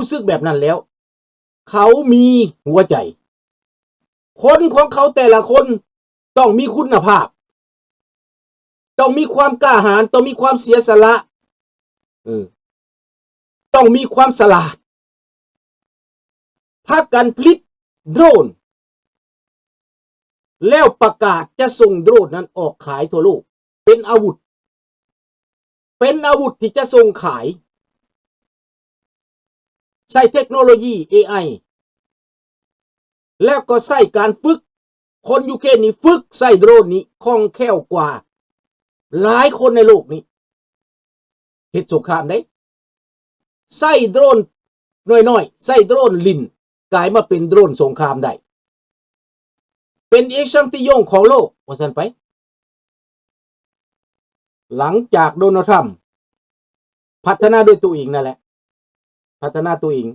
ຮູ້ສຶກແບບນັ້ນແລ້ວ ເຂົາມີຫົວໃຈ. ຄົນຂອງເຂົາແຕ່ລະຄົນຕ້ອງມີຄຸນນະພາບ, ຕ້ອງມີຄວາມກ້າຫານ, ຕ້ອງມີຄວາມເສຍສະຫຼະ, ເອີ ຕ້ອງມີຄວາມສະຫຼາດ. ພາກັນຜະລິດໂດຣນ ແລ້ວປະກາດຈະສົ່ງໂດຣນນັ້ນອອກຂາຍທົ່ວໂລກ ເປັນອາວຸດ, ເປັນອາວຸດທີ່ຈະສົ່ງຂາຍ, ໃຊ້ເທັກໂນໂລຢີເອໄອ ແລ້ວກໍໃຊ້ການຝຶກ, ຄົນຢູເຄຣນນີ້ຝຶກໃຊ້ໂດຣນນີ້ຄ່ອງແຄ້ວກວ່າຫຼາຍຄົນໃນໂລກນີ້. ເຮັດສົງຄາມເດ້, ໃຊ້ໂດຣນນ້ອຍໆ, ໃຊ້ໂດຣນຫຼິ້ນ ກາຍມາເປັນໂດຣນສົງຄາມໄດ້, ເປັນເອຊັງຕິຍົງຂອງໂລກ ວ່າຊັ້ນໄປ. ຫຼັງຈາກໂດນັລ ທຣຳ ພັດທະນາດ້ວຍຕົວເອງນັ້ນແຫຼະ, ພັດທະນາຕົວເອງ,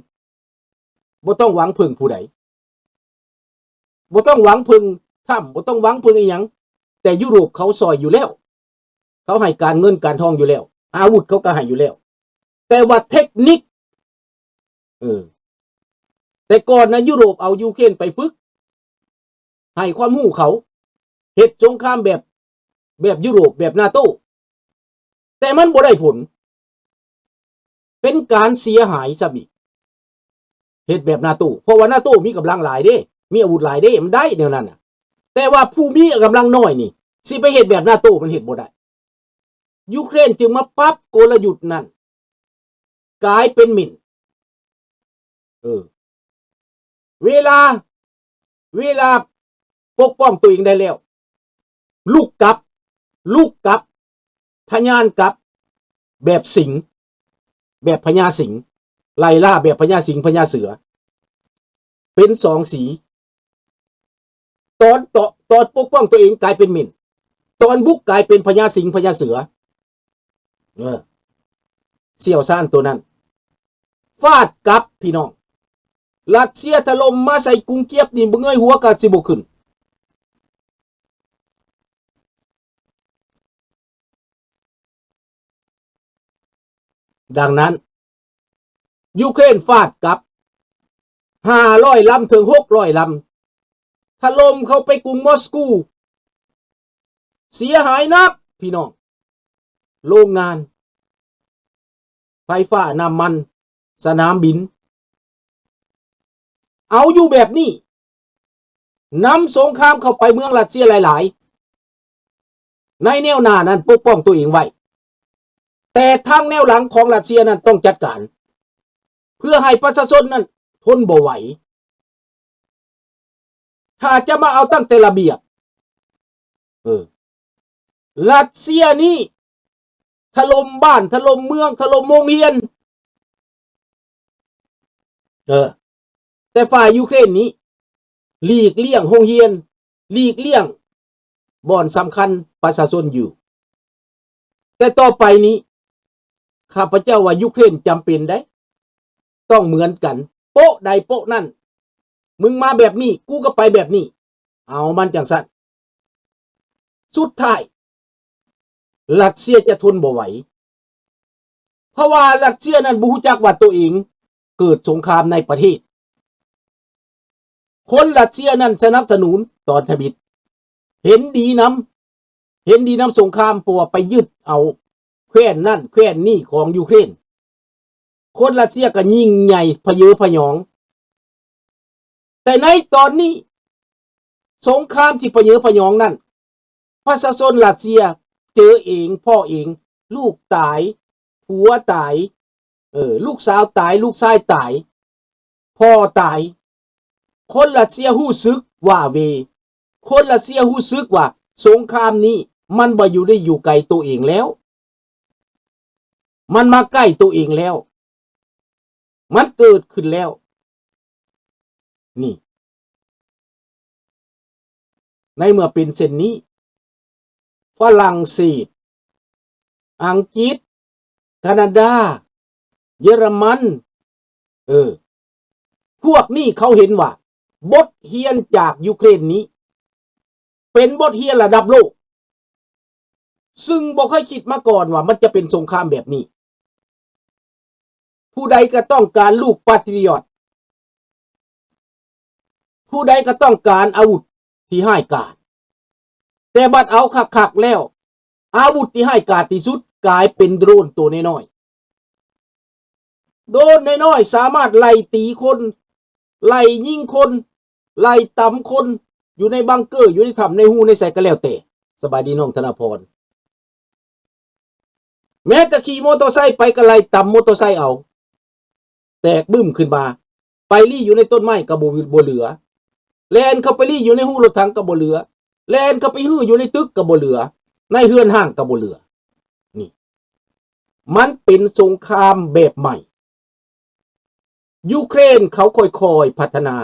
ບໍ່ຕ້ອງຫວັງເພິ່ງຜູ້ໃດ, ບໍ່ຕ້ອງຫວັງເພິ່ງທຣຳ, ບໍ່ຕ້ອງຫວັງເພິ່ງອີ່ຫຍັງ, ແຕ່ຢູໂຣບເຂົາຊ່ອຍຢູ່ແລ້ວ, ເຂົາໃຫ້ການເງິນການທອງຢູ່ແລ້ວ, ອາວຸດເຂົາກໍໃຫ້ຢູ່ແລ້ວ, ແຕ່ວ່າເທັກນິກ ເອີ ແຕ່ກ່ອນນະ ຢູໂຣບເອົາຢູເຄຣນໄປຝຶກ, ໃຫ້ຄວາມຮູ້ເຂົາ, ເຮັດສົງຄາມແບບ ແບບຢູໂຣບ, ແບບນາໂຕ, ແຕ່ມັນບໍ່ໄດ້ຜົນ, ເປັນການເສຍຫາຍຊ້ຳອີກ. ເຮັດແບບນາໂຕ, ເພາະວ່ານາໂຕມີກຳລັງຫຼາຍເດ້, ມີອາວຸດຫຼາຍເດ້, ມັນໄດ້ແນວນັ້ນນະ. ແຕ່ວ່າຜູ້ມີກຳລັງນ້ອຍນີ້ ຊິໄປເຮັດແບບນາໂຕ ມັນເຮັດບໍ່ໄດ້. ຢູເຄຣນຈຶ່ງມາປັບກົນລະຍຸດນັ້ນ ກາຍເປັນມິນ. ເອີ ເວລາ ເວລາປົກປ້ອງຕົວເອງໄດ້ແລ້ວ ລຸກກັບ, ລຸກກັບ, ທະຍານກັບ ແບບສິງ, ແບບພະຍາສິງ, ໄລ່ລ່າແບບພະຍາສິງ, ພະຍາເສືອ, ເປັນສອງສີ. ຕອນ ຕອນ ຕອນປົກປ້ອງຕົວເອງກາຍເປັນມິນ, ຕອນບຸກກາຍເປັນພະຍາສິງ ພະຍາເສືອ. ເອີ ຊ່ຽວຊານໂຕນັ້ນ ຟາດກັບພີ່ນ້ອງ. ຣັດເຊຍຖະຫຼົ່ມມາໃສ່ກຸງກຽບນີ້ ບໍ່ເງີຍຫົວກໍຊິບໍ່ຂຶ້ນ. ດັ່ງນັ້ນ ຢູເຄຣນຟາດກັບຫ້າຮ້ອຍລຳເຖິງຫົກຮ້ອຍລຳ, ຖະຫຼົ່ມເຂົ້າໄປກຸງມອສກູ, ເສຍຫາຍໜັກພີ່ນ້ອງ, ໂລງງານ, ໄຟຟ້າ, ນ້ຳມັນ, ສະໜາມບິນ. ເອົາຢູ່ແບບນີ້, ນຳສົງຄາມເຂົ້າໄປເມືອງຣັດເຊຍຫຼາຍໆ, ໃນແນວໜ້ານັ້ນປົກປ້ອງຕົວເອງໄວ້, ແຕ່ທາງແນວຫຼັງຂອງຣັດເຊຍນັ້ນຕ້ອງຈັດການ ເພື່ອໃຫ້ປະຊາຊົນນັ້ນທົນບໍ່ໄຫວ. ຖ້າຈະມາເອົາຕັ້ງແຕ່ລະບຽບ, ເອີ, ຣັດເຊຍນີ້ຖະຫຼົ່ມບ້ານ, ຖະຫຼົ່ມເມືອງ, ຖະຫຼົ່ມໂຮງຮຽນ, ເອີ, ແຕ່ຝ່າຍຢູເຄຣນນີ້ຫຼີກລ້ຽງໂຮງຮຽນ, ຫຼີກລ້ຽງບ່ອນສຳຄັນປະຊາຊົນຢູ່. ແຕ່ຕໍ່ໄປນີ້ ຂ້າພະເຈົ້າວ່າຢູເຄຣນຈຳເປັນໄດ໋ ຕ້ອງເໝືອນກັນ, ໂປະໃດໂປະນັ້ນ, ມຶງມາແບບນີ້ ກູກໍໄປແບບນີ້, ເອົາມັນຈັ່ງຊັ້ນ. ສຸດທ້າຍ ຣັດເຊຍຈະທົນບໍ່ໄຫວ, ເພາະວ່າຣັດເຊຍນັ້ນບໍ່ຮູ້ຈັກວ່າໂຕເອງເກີດສົງຄາມໃນປະເທດ. ຄົນຣັດເຊຍນັ້ນສະໜັບສະໜູນຕອນທຳອິດ, ເຫັນດີນຳ, ເຫັນດີນຳສົງຄາມ, ເພາະວ່າໄປຍຶດເອົາແຄວ້ນນັ້ນແຄວ້ນນີ້ຂອງຢູເຄຣນ. ຄົນຣັດເຊຍກໍຍິ່ງໃຫຍ່ພະເຍີພະຍອງ. ແຕ່ໃນຕອນນີ້ ສົງຄາມທີ່ພະເຍີພະຍອງນັ້ນ ປະຊາຊົນຣັດເຊຍເຈີເອງ, ພໍ່ເອງ, ລູກຕາຍ, ຜົວຕາຍ, ເອີ, ລູກສາວຕາຍ, ລູກຊາຍຕາຍ, ພໍ່ຕາຍ. ຄົນຣັດເຊຍຮູ້ສຶກຫວ້າເຫວ. ຄົນຣັດເຊຍຮູ້ສຶກວ່າສົງຄາມນີ້ມັນບໍ່ຢູ່ໄດ້ຢູ່ໄກໂຕເອງແລ້ວ. ມັນມາໃກ້ໂຕເອງແລ້ວ, ມັນເກີດຂຶ້ນແລ້ວ. ນີ້ ໃນເມື່ອເປັນເຊັ່ນນີ້, ຝຣັ່ງເສດ, ອັງກິດ, ການາດາ, ເຢຍລະມັນ, ເອີ, ພວກນີ້ເຂົາເຫັນວ່າບົດຮຽນຈາກຢູເຄຣນນີ້ ເປັນບົດຮຽນລະດັບໂລກ, ຊຶ່ງບໍ່ເຄີຍຄິດມາກ່ອນວ່າມັນຈະເປັນສົງຄາມແບບນີ້. ຜູ້ໃດກໍຕ້ອງການລູກປາຕຣິອອດ ຜູ້ໃດກໍຕ້ອງການອາວຸດທີ່ຮ້າຍກາດ ແຕ່ບັດເອົາຄັກໆແລ້ວ ອາວຸດທີ່ຮ້າຍກາດທີ່ສຸດກາຍເປັນໂດຣນໂຕນ້ອຍໆ. ໂດຣນນ້ອຍໆສາມາດໄລ່ຕີຄົນ, ໄລ່ຍິງຄົນ, ໄລ່ຕຳຄົນ ຢູ່ໃນບັງເກີ, ຢູ່ໃນຖ້ຳ, ໃນຮູ, ໃນໃສກໍແລ້ວແຕ່. ສະບາຍດີນ້ອງທະນາພອນ. ແມ້ແຕ່ຂີ່ມໍເຕີໄຊໄປກໍໄລ່ຕຳມໍເຕີໄຊເອົາ ແຕກບຶ້ມຂຶ້ນມາ. ໄປລີ້ຢູ່ໃນຕົ້ນໄມ້ກໍບໍ່ ບໍ່ເຫຼືອ. ແລ່ນເຂົ້າໄປລີ້ຢູ່ໃນຮູລົດຖັງກໍບໍ່ເຫຼືອ. ແລ່ນເຂົ້າໄປຮື້ຢູ່ໃນຕຶກກໍບໍ່ເຫຼືອ. ໃນເຮືອນຮ້າງກໍບໍ່ເຫຼືອ. ນີ້ ມັນເປັນສົງຄາມແບບໃໝ່. ຢູເຄຣນເຂົາຄ່ອຍໆພັດທະນາ,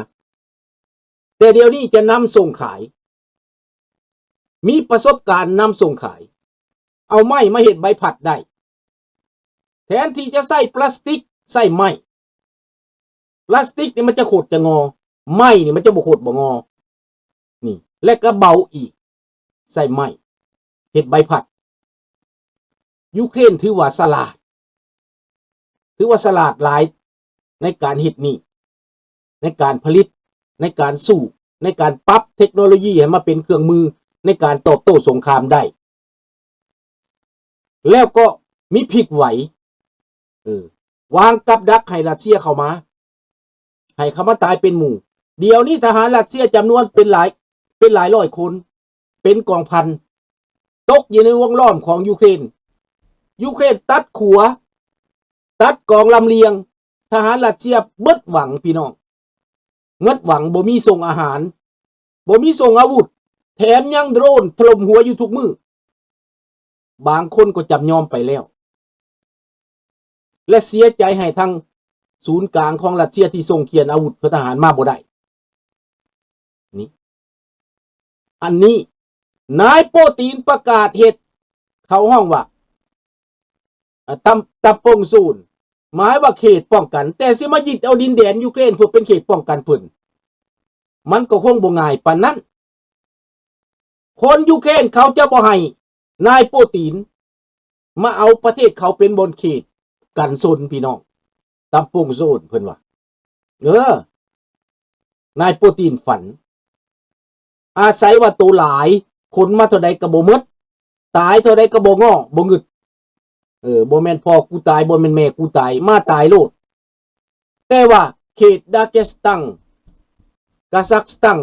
ແຕ່ດຽວນີ້ຈະນຳສົ່ງຂາຍ, ມີປະສົບການນຳສົ່ງຂາຍ, ເອົາໄມ້ມາເຮັດໃບພັດໄດ້. ແທນທີ່ຈະໃຊ້ປລາສຕິກ, ໃຊ້ໄມ້. ປລາສຕິກນີ້ມັນຈະຂົດຈະງໍ, ໄມ້ນີ້ມັນຈະບໍ່ຂົດບໍ່ງໍ. ນີ້ ແລະກະເບົາອີກ, ໃຊ້ໄມ້ເຮັດໃບພັດ. ຢູເຄຣນຖືວ່າສະຫຼາດ, ຖືວ່າສະຫຼາດຫຼາຍໃນການເຮັດນີ້, ໃນການຜະລິດ, ໃນການສູ້, ໃນການປັບເທັກໂນໂລຢີໃຫ້ມາເປັນເຄື່ອງມືໃນການຕອບໂຕ້ສົງຄາມໄດ້. ແລ້ວກໍມີພິກໄຫວ, ເອີ, ວາງກັບດັກໃຫ້ຣັດເຊຍເຂົ້າມາ, ໃຫ້ເຂົາມາຕາຍເປັນໝູ່. ດຽວນີ້ທະຫານຣັດເຊຍຈຳນວນເປັນຫຼາຍ, ເປັນຫຼາຍຮ້ອຍຄົນ, ເປັນກອງພັນ, ຕົກຢູ່ໃນວົງລ້ອມຂອງຢູເຄຣນ. ຢູເຄຣນຕັດຂົວ, ຕັດກອງລຳລຽງ, ທະຫານຣັດເຊຍເບິດຫວັງ, ພີ່ນ້ອງ. ໝົດຫວັງ, ບໍ່ມີສົ່ງອາຫານ, ບໍ່ມີສົ່ງອາວຸດ, ແຖມຍັງໂດຣນຖະຫຼົ່ມຫົວຢູ່ທຸກມື້. ບາງຄົນກໍຈຳຍອມໄປແລ້ວ ແລະ ເສຍໃຈໃຫ້ທາງສູນກາງຂອງຣັດເຊຍທີ່ສົ່ງຂຽນອາວຸດເພື່ອທະຫານມາບໍ່ໄດ້. ນີ້ ອັນນີ້ນາຍໂປຕີນປະກາດເຮັດ, ເຂົາຮ້ອງວ່າ ອາ ຕຳ ຕຳປົງໂຊນ, ໝາຍວ່າເຂດປ້ອງກັນ, ແຕ່ຊິມາຍຶດເອົາດິນແດນຢູເຄຣນເພື່ອເປັນເຂດປ້ອງກັນເພິ່ນ, ມັນກໍຄົງບໍ່ງ່າຍປານນັ້ນ. ຄົນຢູເຄຣນເຂົາຈະບໍ່ໃຫ້ນາຍໂປຕີນມາເອົາປະເທດເຂົາເປັນບ່ອນເຂດກັນຊົນ, ພີ່ນ້ອງ. ຕຳປົງໂຊນເພິ່ນວ່າ. ເອີ, ນາຍໂປຕີນຝັນ, ອາໄສວ່າໂຕຫຼາຍ, ຄົນມາເທົ່າໃດກໍບໍ່ໝົດ, ຕາຍເທົ່າໃດກໍບໍ່ງໍ້, ບໍ່ງຶດ. ເອີ, ບໍ່ແມ່ນພໍ່ກູຕາຍ, ບໍ່ແມ່ນແມ່ກູຕາຍ, ມາຕາຍໂລດ. ແຕ່ວ່າເຂດດາເກສຕັງ, ກາຊັກສະຕັງ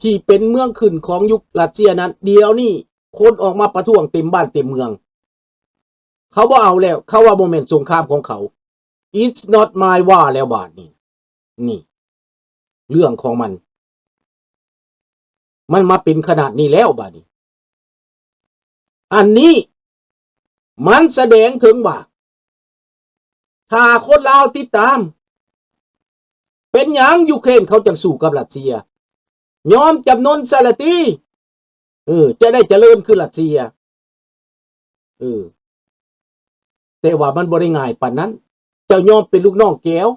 ທີ່ເປັນເມືອງຂຶ້ນຂອງຍຸກຣັດເຊຍນັ້ນ, ດຽວນີ້ຄົນອອກມາປະທ້ວງເຕັມບ້ານເຕັມເມືອງ. ເຂົາບໍ່ເອົາແລ້ວ, ເຂົາວ່າບໍ່ແມ່ນສົງຄາມຂອງເຂົາ. It's not my war ແລ້ວບາດນີ້. ນີ້ເລື່ອງຂອງມັນ, ມັນມາເປັນຂະໜາດນີ້ແລ້ວບາດນີ້. ອັນນີ້ມັນສະແດງເຖິງວ່າ ຖ້າຄົນລາວຕິດຕາມ, ເປັນຫຍັງຢູເຄຣນເຂົາຈັ່ງສູ້ກັບຣັດເຊຍ? ຍອມຈຳນົນຊະລະຕິ, ເອີ, ຈະໄດ້ຈະເລີນຄືຣັດເຊຍ. ເອີ, ແຕ່ວ່າມັນບໍ່ໄດ້ງ່າຍປານນັ້ນ. ເຈົ້າຍອມເປັນລູກນ້ອງແກວ,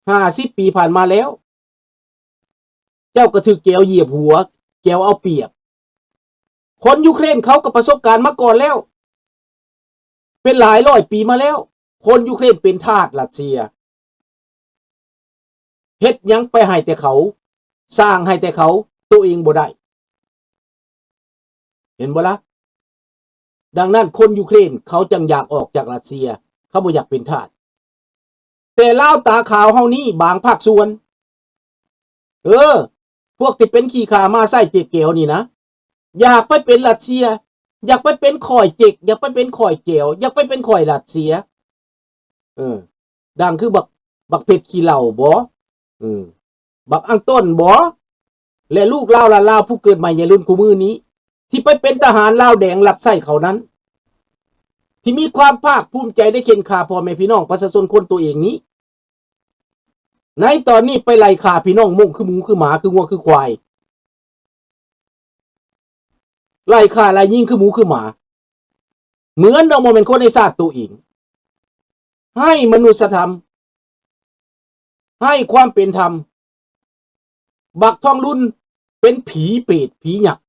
ຫ້າສິບປີຜ່ານມາແລ້ວ, ເຈົ້າກໍຖືກແກວຢຽບຫົວ, ແກວເອົາປຽບ. ຄົນຢູເຄຣນເຂົາກໍປະສົບການມາກ່ອນແລ້ວ, ເປັນຫຼາຍຮ້ອຍປີມາແລ້ວ. ຄົນຢູເຄຣນເປັນທາດຣັດເຊຍ. ເຮັດຫຍັງໄປໃຫ້ແຕ່ເຂົາ, ສ້າງໃຫ້ແຕ່ເຂົາ, ໂຕເອງບໍ່ໄດ້. ເຫັນບໍ່ລະ? ດັ່ງນັ້ນຄົນຢູເຄຣນເຂົາຈັ່ງຢາກອອກຈາກຣັດເຊຍ, ເຂົາບໍ່ຢາກເປັນທາດ. ແຕ່ລາວຕາຂາວເຮົານີ້ບາງພາກສ່ວນ, ເອີ, ພວກທີ່ເປັນຂີ້ຂ້າມ້າໄສ້ເຈັກແກວນີ້ນະ, ຢາກໄປເປັນຣັດເຊຍ, ຢາກໄປເປັນຂ້ອຍເຈັກ, ຢາກໄປເປັນຂ້ອຍແກວ, ຢາກໄປເປັນຂ້ອຍຣັດເຊຍ. ເອີ, ດັ່ງຄືບັກ, ບັກເພັດຂີ້ເຫຼົ້າບໍ? ເອີ, ບັກອັງຕົ້ນບໍ? ແລະ ລູກລາວຫຼານລາວຜູ້ເກີດໃໝ່ໃນລຸ້ນຄູ່ມື້ນີ້ ທີ່ໄປເປັນທະຫານລາວແດງຮັບໃຊ້ເຂົານັ້ນ, ທີ່ມີຄວາມພາກພູມໃຈໄດ້ເຂັ່ນຂ້າພໍ່ແມ່ພີ່ນ້ອງປະຊາຊົນຄົນໂຕເອງນີ້, ໃນຕອນນີ້ໄປໄລ່ຂ້າພີ່ນ້ອງມົ້ງຄືໝູຄືໝາ ຄືງົວຄືຄວາຍ, ໄລ່ຂ້າໄລ່ຍິງຄືໝູຄືໝາ, ເໝືອນດອກບໍ່ແມ່ນຄົນໃນຊາດໂຕເອງ. ໄຮ້ມະນຸດສະທຳ, ໄຮ້ຄວາມເປັນທຳ. ບັກທອງລຸນເປັນຜີເປດຜີຍັກ,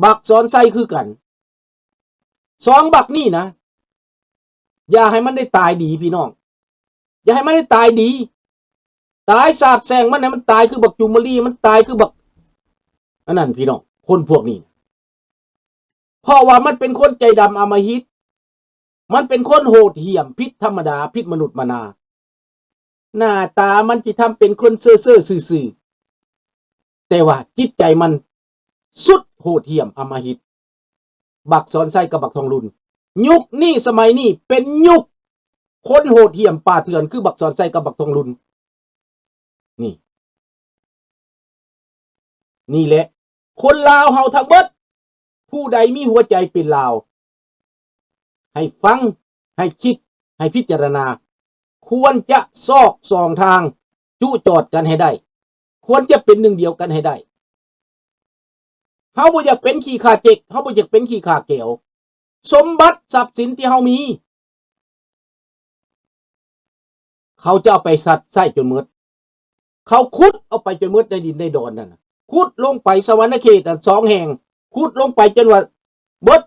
ບັກສອນໄຊຄືກັນ. ສອງບັກນີ້ນະ, ຢ່າໃຫ້ມັນໄດ້ຕາຍດີພີ່ນ້ອງ. ຢ່າໃຫ້ມັນໄດ້ຕາຍດີ. ຕາຍສາບແຊ່ງມັນ ໃຫ້ມັນຕາຍຄືບັກຈູມມະລີ ມັນຕາຍຄືບັກ ອັນນັ້ນ ພີ່ນ້ອງ ຄົນພວກນີ້ ເພາະວ່າມັນເປັນຄົນໃຈດຳອຳມະຫິດ ມັນເປັນຄົນໂຫດຫ້ຽມ ຜິດທຳມະດາ ຜິດມະນຸດມະນາ. ໜ້າຕາມັນຊິທຳເປັນຄົນເຊີໆຊື່ໆ ແຕ່ວ່າຈິດໃຈມັນສຸດໂຫດຫ້ຽມອຳມະຫິດ. ບັກສອນໄຊກັບບັກທອງລຸນ ຍຸກນີ້ສະໄໝນີ້ເປັນຍຸກຄົນໂຫດຫ້ຽມປ່າເຖື່ອນ ຄືບັກສອນໄຊກັບບັກທອງລຸນ. ນີ້ ນີ້ແຫຼະ ຄົນລາວເຮົາທັງເບິດ ຜູ້ໃດມີຫົວໃຈເປັນລາວ ໃຫ້ຟັງ ໃຫ້ຄິດ ໃຫ້ພິຈາລະນາ ຄວນຈະຊອກຊ່ອງທາງຈຸຈອດກັນໃຫ້ໄດ້ ຄວນຈະເປັນໜຶ່ງດຽວກັນໃຫ້ໄດ້. ເຮົາບໍ່ຢາກເປັນຂີ້ຂ້າເຈັກ ເຮົາບໍ່ຢາກເປັນຂີ້ຂ້າແກວ. ສົມບັດຊັບສິນທີ່ເຮົາມີ ເຂົາຈະເອົາໄປສັດໃຊ້ຈົນໝົດ. ເຂົາຂຸດເອົາໄປຈົນໝົດໃນດິນໃນດອນນັ້ນນະ ຂຸດລົງໄປສະຫວັນນະເຂດນັ້ນສອງແຫ່ງ ຂຸດລົງໄປຈົນວ່າເບິດ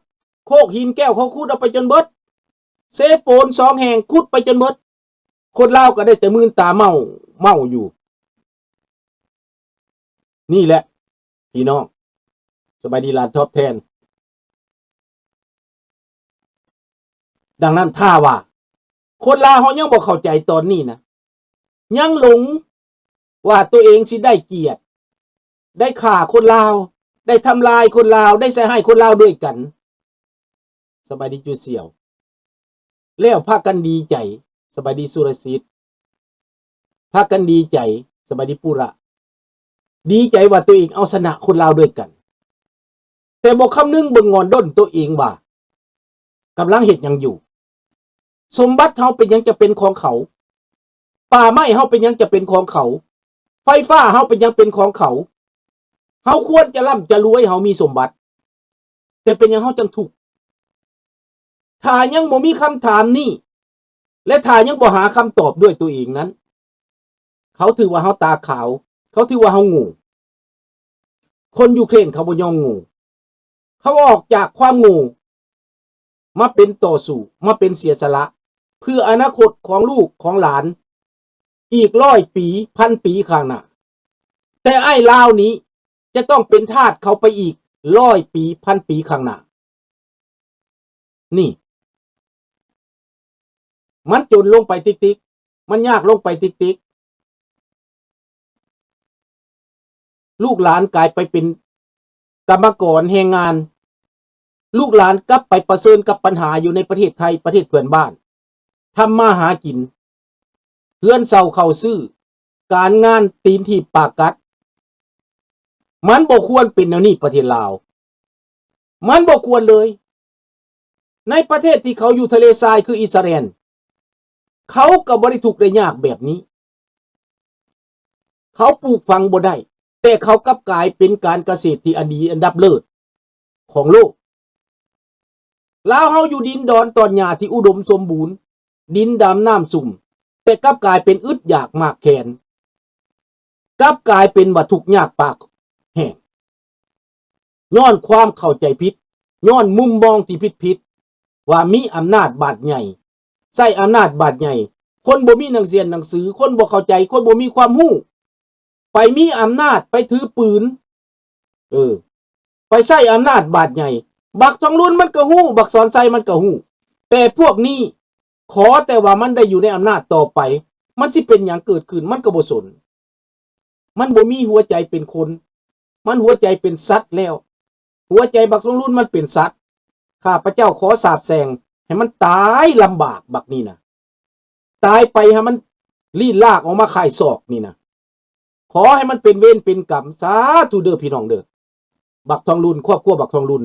ໂຄກຫີນແກ້ວເຂົາຂຸດເອົາໄປຈົນເບິດ ເຊໂປນສອງແຫ່ງຂຸດໄປຈົນເບິດ. ຄົນລາວກໍໄດ້ແຕ່ມື່ນຕາເມົາ ເມົາຢູ່. ນີ້ແຫຼະພີ່ນ້ອງ ສະບາຍດີຫຼານຕອບແທນ. ດັ່ງນັ້ນ ຖ້າວ່າຄົນລາວເຮົາຍັງບໍ່ເຂົ້າໃຈຕອນນີ້ນະ ຍັງຫຼົງວ່າຕົວເອງຊິໄດ້ກຽດ ໄດ້ຂ້າຄົນລາວ ໄດ້ທຳລາຍຄົນລາວ ໄດ້ໃສ່ຮ້າຍຄົນລາວດ້ວຍກັນ. ສະບາຍດີຈູ່ສ່ຽວ ແລ້ວພາກັນດີໃຈ. ສະບາຍດີສຸລະສິດ ພາກັນດີໃຈ. ສະບາຍດີປຸລະ ດີໃຈວ່າຕົວເອງເອົາຊະນະຄົນລາວດ້ວຍກັນ ແຕ່ບໍ່ຄຳນຶງເບິ່ງງອນດົນຕົວເອງວ່າກຳລັງເຮັດຫຍັງຢູ່. ສົມບັດເຮົາເປັນຫຍັງຈະເປັນຂອງເຂົາ? ປ່າໄມ້ເຮົາເປັນຫຍັງຈະເປັນຂອງເຂົາ? ໄຟຟ້າເຮົາເປັນຫຍັງເປັນຂອງເຂົາ? ເຮົາຄວນຈະລ່ຳຈະລວຍ ເຮົາມີສົມບັດ ແຕ່ເປັນຫຍັງເຮົາຈັ່ງທຸກ? ຖ້າຍັງບໍ່ມີຄຳຖາມນີ້ ແລະ ຖ້າຍັງບໍ່ຫາຄຳຕອບດ້ວຍຕົວເອງນັ້ນ ເຂົາຖືວ່າເຮົາຕາຂາວ ເຂົາຖືວ່າເຮົາໂງ່. ຄົນຢູເຄຣນເຂົາບໍ່ຍອມໂງ່ ເຂົາອອກຈາກຄວາມໂງ່ ມາເປັນຕໍ່ສູ້ ມາເປັນເສຍສະຫຼະ ເພື່ອອະນາຄົດຂອງລູກຂອງຫຼານ ອີກຮ້ອຍປີ ພັນປີຂ້າງໜ້າ. ແຕ່ອ້າຍລາວນີ້ຈະຕ້ອງເປັນທາດເຂົາໄປອີກຮ້ອຍປີ ພັນປີຂ້າງໜ້າ. ນີ້ ມັນຈົນລົງໄປຕິກໆ ມັນຍາກລົງໄປຕິກໆ. ລູກຫຼານກາຍໄປເປັນກຳມະກອນແຮງງານ, ລູກຫຼານກັບໄປປະເຊີນກັບບັນຫາຢູ່ໃນປະເທດໄທ ປະເທດເພື່ອນບ້ານ, ທຳມາຫາກິນ, ເຮືອນເຊົ່າເຂົ້າຊື້, ການງານຕີນຖີບປາກກັດ. ມັນບໍ່ຄວນເປັນແນວນີ້ປະເທດລາວ, ມັນບໍ່ຄວນເລີຍ. ໃນປະເທດທີ່ເຂົາຢູ່ທະເລຊາຍຄືອິດສະຣາແອນ, ເຂົາກໍບໍ່ໄດ້ທຸກໄດ້ຍາກແບບນີ້. ເຂົາປູກຝັງບໍ່ໄດ້, ແຕ່ເຂົາກັບກາຍເປັນການກະເສດທີ່ອັນດີອັນດັບເລີດຂອງໂລກ. ລາວເຮົາຢູ່ດິນດອນຕອນຫຍ້າທີ່ອຸດົມສົມບູນ, ດິນດຳນ້ຳຊຸ່ມ, ແຕ່ກັບກາຍເປັນອຶດຢາກໝາກແຄນ, ກັບກາຍເປັນວ່າທຸກຍາກປາກແຫ້ງ. ຍ້ອນຄວາມເຂົ້າໃຈຜິດ, ຍ້ອນມຸມມອງທີ່ຜິດໆ ວ່າມີອຳນາດບາດໃຫຍ່, ໃຊ້ອຳນາດບາດໃຫຍ່, ຄົນບໍ່ມີໜັງສຽນໜັງສື, ຄົນບໍ່ເຂົ້າໃຈ, ຄົນບໍ່ມີຄວາມຮູ້, ໄປມີອຳນາດ, ໄປຖືປືນ, ເອີ, ໄປໃຊ້ອຳນາດບາດໃຫຍ່. ບັກທອງລຸນມັນກໍຮູ້, ບັກສອນໄຊມັນກໍຮູ້, ແຕ່ພວກນີ້ ຂໍແຕ່ວ່າມັນໄດ້ຢູ່ໃນອຳນາດຕໍ່ໄປ, ມັນຊິເປັນຫຍັງເກີດຂຶ້ນ, ມັນກໍບໍ່ສົນ. ມັນບໍ່ມີຫົວໃຈເປັນຄົນ, ມັນຫົວໃຈເປັນສັດແລ້ວ. ຫົວໃຈບັກທອງລຸນມັນເປັນສັດ. ຂ້າພະເຈົ້າຂໍສາບແຊ່ງໃຫ້ມັນຕາຍລຳບາກບັກນີ້ນະ. ຕາຍໄປໃຫ້ມັນລີ້ນລາກອອກມາຂາຍສອກນີ້ນະ. ຂໍໃຫ້ມັນເປັນເວນເປັນກຳ. ສາທຸເດີພີ່ນ້ອງເດີ. ບັກທອງລຸນ, ຄອບຄົວບັກທອງລຸນ,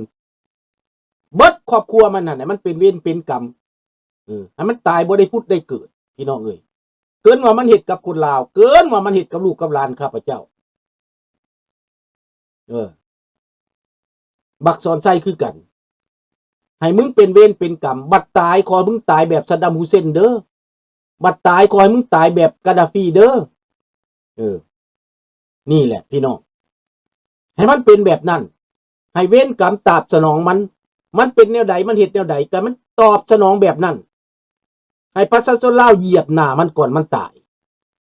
ເບິດຄອບຄົວມັນຫັ້ນ ໃຫ້ມັນເປັນເວນເປັນກຳ. ເອີ, ໃຫ້ມັນຕາຍບໍ່ໄດ້ຜຸດໄດ້ເກີດ, ພີ່ນ້ອງເອີຍ. ເກີນວ່າມັນເຮັດກັບຄົນລາວ, ເກີນວ່າມັນເຮັດກັບລູກກັບຫຼານຂ້າພະເຈົ້າ. ເອີ, ບັກສອນໄຊຄືກັນ. ໃຫ້ມຶງເປັນເວນເປັນກຳ. ບັດຕາຍ, ຂໍໃຫ້ມຶງຕາຍແບບຊາດດຳ ຮຸເຊນເດີ. ບັດຕາຍ, ຂໍໃຫ້ມຶງຕາຍແບບກາດາຟີເດີ. ເອີ, ນີ້ແຫຼະພີ່ນ້ອງ, ໃຫ້ມັນເປັນແບບນັ້ນ. ໃຫ້ເວນກຳຕາບສະໜອງມັນ. ມັນເປັນແນວໃດ, ມັນເຮັດແນວໃດ, ກໍໃຫ້ມັນຕອບສະໜອງແບບນັ້ນ. ໃຫ້ປະຊາຊົນລາວຢຽບໜ້າມັນກ່ອນມັນຕາຍ.